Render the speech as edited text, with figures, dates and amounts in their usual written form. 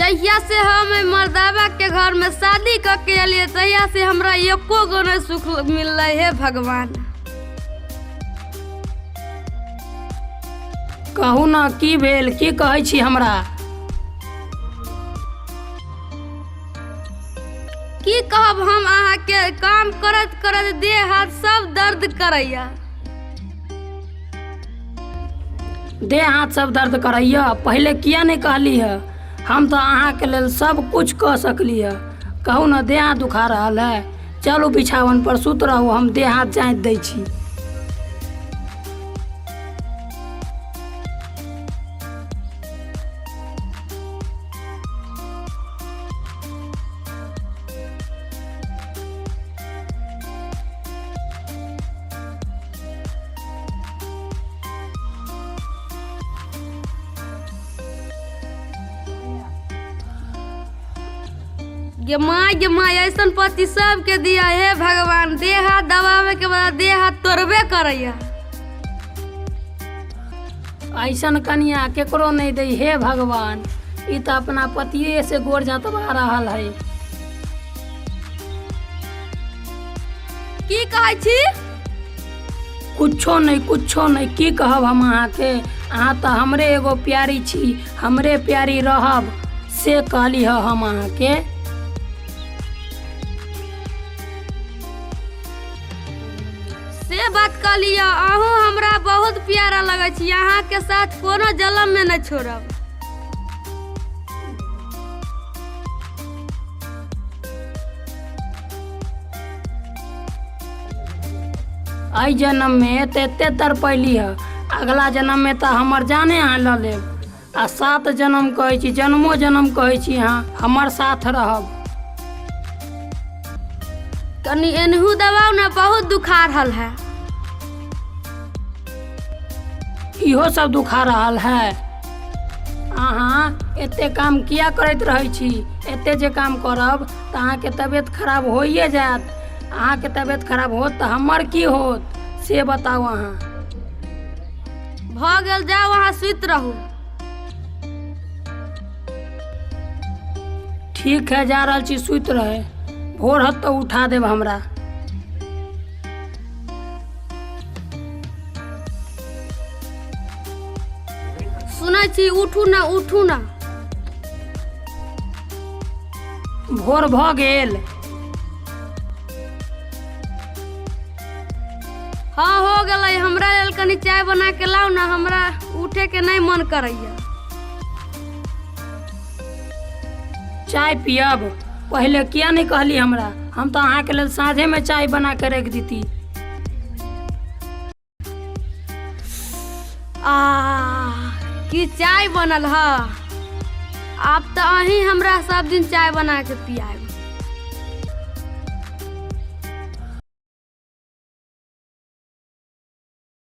जहिया से हम एहि मर्दाबा के घर में शादी कऽ के एलियै तहिया से हमरा एको गो नहि सुख मिललै। हे भगवान। कहू ने, की भेल? की कहै छी हमरा? की कहब हम अहाँके, काम करैत करैत देह हाथ सब दर्द करैया। देह हाथ सब दर्द करैया? पहिले किया नहि कहली है? हम तऽ अहाँके लेल सब कुछ कऽ सकली है। कहू ने, देह हाथ दुखा रहल है? चलू, बिछावन पर सुत रहू, हम देह हाथ जाँति दै छी। गे माय, गे माय, ऐसन पति सबके दिया हे भगवान। देह हाथ दबावे के बाद देह हाथ तोड़बे करैया। ऐसन कनिया केकरो नहि दै हे भगवान। ई तऽ अपना पतिये से गोर जतवा रहल है। की कहै छी? कुछो नहि, कुछो नहि। की कहब हम अहाँके? अहाँ तऽ हमरे एगो प्यारी छी, हमरे प्यारी रहब, से कहली ह हम अहाँके। से बात कहलियै। अहूँ हमरा बहुत प्यारा लगै छी। अहाँके साथ कोनो जलम में नहि छोड़ब। एहि जन्ममे तऽ एते तड़पैली ह, अगला जन्ममे तऽ हमर जाने अहाँ लऽ लेब। आ सात जन्म कहै छी, जन्मो जन्म कहै छी, अहाँ हमर साथ रहब। कनि एनहु दबाउ ने, बहुत दुखा रहल है। इहो सब दुखा रहल है? अहाँ एते काम किया करैत रहै छी? एते जे काम करब तऽ अहाँके तबियत खराब होइए जायत। अहाँके तबियत खराब होत तऽ हमर की होत, से बताउ अहाँ। भऽ गेल, जाउ अहाँ सुति रहू। ठीक है, जा रहल छी सुति रहे। भोर होत तऽ उठा देब हमरा। सुनै छी, उठू ने, उठू ने। भोर भऽ गेल? हाँ, हो गेलै। हमरा लेल कनि चाय बना के लाउ ने, हमरा उठे के नहि मन करैया। चाय पियब? पहिले किया नहि कहली हमरा? हम तऽ अहाँके लेल साँझेमे चाय बना के राखि देती। आ की चाय बनल ह! आब तऽ अहीं हमरा सब दिन चाय बना के पियाब।